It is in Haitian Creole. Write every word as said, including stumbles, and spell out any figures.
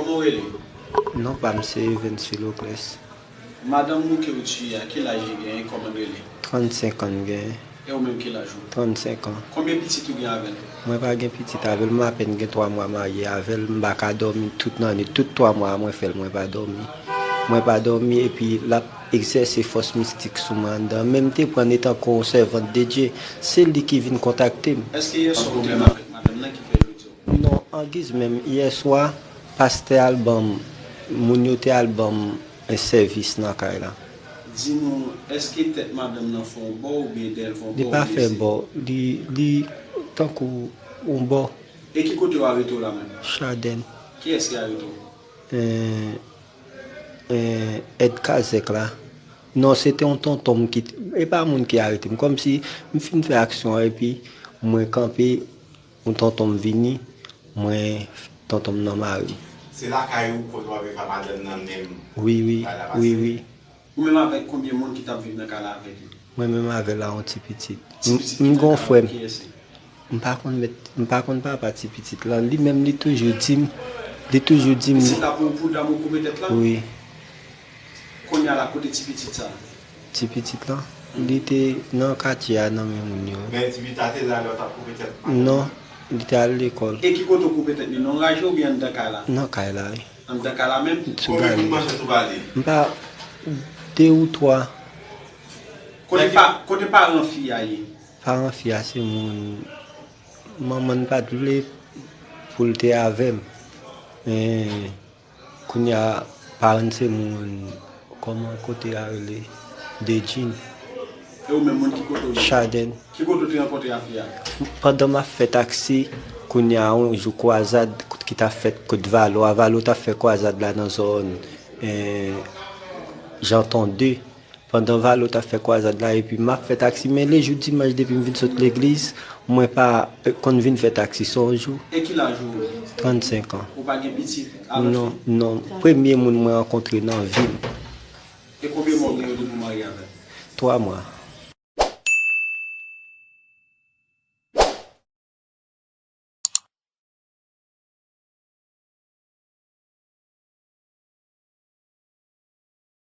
Ou rele? Non pa m se Evens Philocles. Madanm ou ke ou tiye a, ki laj li genyen, kòman l rele? Trannsenk an l genyen. E ou menm, ki laj ou? Trannsenk an. Konbyen pitit ou gen avè l? Mwen pa gen pitit avè l, m apèn gen twa mwa marye avè l, m pa ka dòmi tout nan nwit, tout twa mwa a mwen fè l, mwen pa dòmi. Mwen pa dòmi epi l ap egzèse fòs mistik sou mwen anndan. Men m te pran l etankou yon sèvant de Dye, se li ki vin kontakte m. Èske yè swa ou te avèk madanm nan ki fè yo di w? Non, angiz menm, yè swa, pastè al ban m, moun yo te al ban m sèvis nan kay la. Di nou, èske tèt madanm nan fè yon bò oubyen dèyè l fè yon bò? Li pa fè bò, li, li tankou yon bò. E ki kote yo arete w la menm? Chadèn. Kiyès ki arete w? Eh, eh, èd kazèk la. Non, se te yon tonton m ki, e pa moun ki arete m. Kòmsi m fin fè aksyon an epi mwen kanpe, yon tonton m vini, mwen, tonton m nan mare m. Se lakay ou kote w avèk a madanm nan menm? Wi, wi, wi, wi. Ou menm avèk konbyen moun ki t ap viv nan kay la avèk li? Mwen menm avè l a yon ti pitit. Ti pitit M ki m nan gon kay frè la, m. Kiyès li? M pa konn mèt, m pa konn papa ti pitit lan. Li menm li toujou di m, li toujou di m. Se ta pou, pou dam ou koupe tèt la? Wi. Kounye a la, kote ti pitit sa? Ti pitit lan, li te nan katye a nan men moun yo. Men ti pitit la te la lè w t ap koupe tèt madanm? Non, li te al lekòl. E ki kote w koupe tèt li? Nan raje oubyen anndan kay la? Nan kay la, wi. Anndan kay la menm? Sou Konbyen gade. kout manchèt ou bale? M pa, de ou twa. Kote pa, kote paran fi a ye? Paran fi a se moun, manman n pa t vle pou l te avè m. Men kounye a, paran n se moun, kòman kote a rele? Dejin. E ou menm, moun ki kote w ye? Chadèn. Ki kote w te rankontre a fi a? Pandan m ap fè taksi, kounye a yon jou kwazad ki t ap fèt kot Valo a, Valo t ap fè kwazad la nan zòn, eh, Janton de. Pandan Valo t ap fè kwazad la, epi m ap fè taksi, men lejou dimanch depi m vin sot legliz, mwen pa, eh, konn vin fè taksi, se yon jou. E ki laj ou? Trannsenk an. Ou pa gen pitit a lòt Non, fi? Non. Premye moun mwen rankontre nan vi m. E konbyen mwa w gen depi w marye avè l? Twa mwa.